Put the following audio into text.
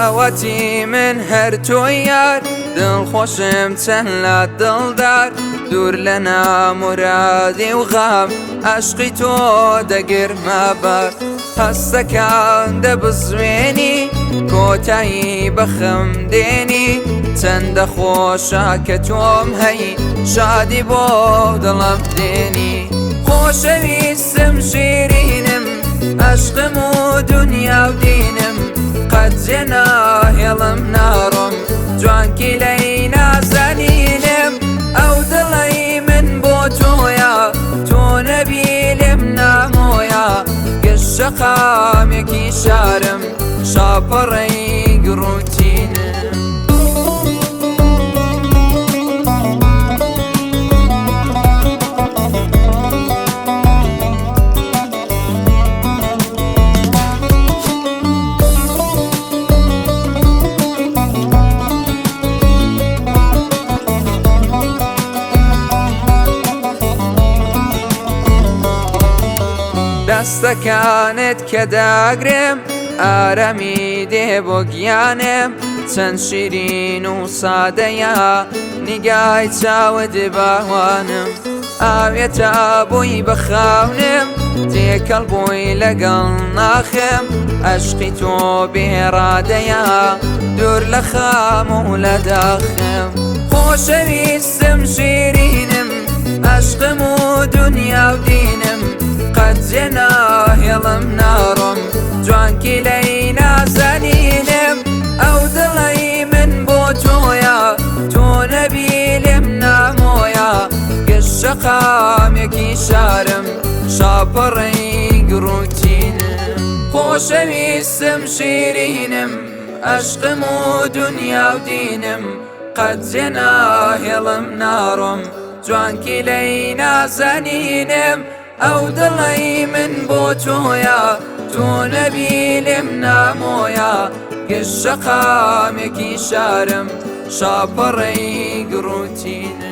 ئاواتی من هەر تۆی یار، دڵخۆشم چەند لە دڵدار، دوور لە نامورادی و غەم، عەشقی تۆ دەگرمە بەر. هەستەکان دەبزوێنی، کۆتایی بەخم دێنی، چەندە خۆشە کە تۆم هەی، شادی بۆ دڵم دێنی. خۆشەویستم شیرینم، عەشقم و دنیا و دینم، قەت جێ ناهێڵم ناڕۆم، جوانکی لەی نازەنینم. ئەو دڵەی من بۆ تۆیە، تۆ نەبی لێم نامۆیە، گشت شەقامێکی شارم، شاپەڕەی گڕوتینم. دەستەکانت کە داگرم، ئارامی دێ بۆ گیانم، چەند شیرین و سادەیە نیگای چاوت باوانم. ئاوێتە بووی بە خاونم، تێکەڵ بووی لەگەڵ ناخم، عەشقی تۆ بێڕادەیە، دوور لە خام و لە داخم. خۆشەویستم شیرینم، عەشقم و دنیا و دینم، قەت جێ ناهێڵم ناڕۆم، جوانکی لەی نازەنینم. ئەو دڵەی من بۆ تۆیە، تۆ نەبی لێم نامۆیە، گشت شەقامێکی شارم، شاپەڕەی گڕوتینم. خۆشەویستم شیرینم، عەشقم و دنیا و دینم، قەت جێ ناهێڵم ناڕۆم، جوانکی لەی نازەنینم. ئەو دڵەی من بۆ تۆیە، تۆ نەبی لێم نامۆیە، گشت شەقامێکی شارم، شاپەڕەی گڕوتینم.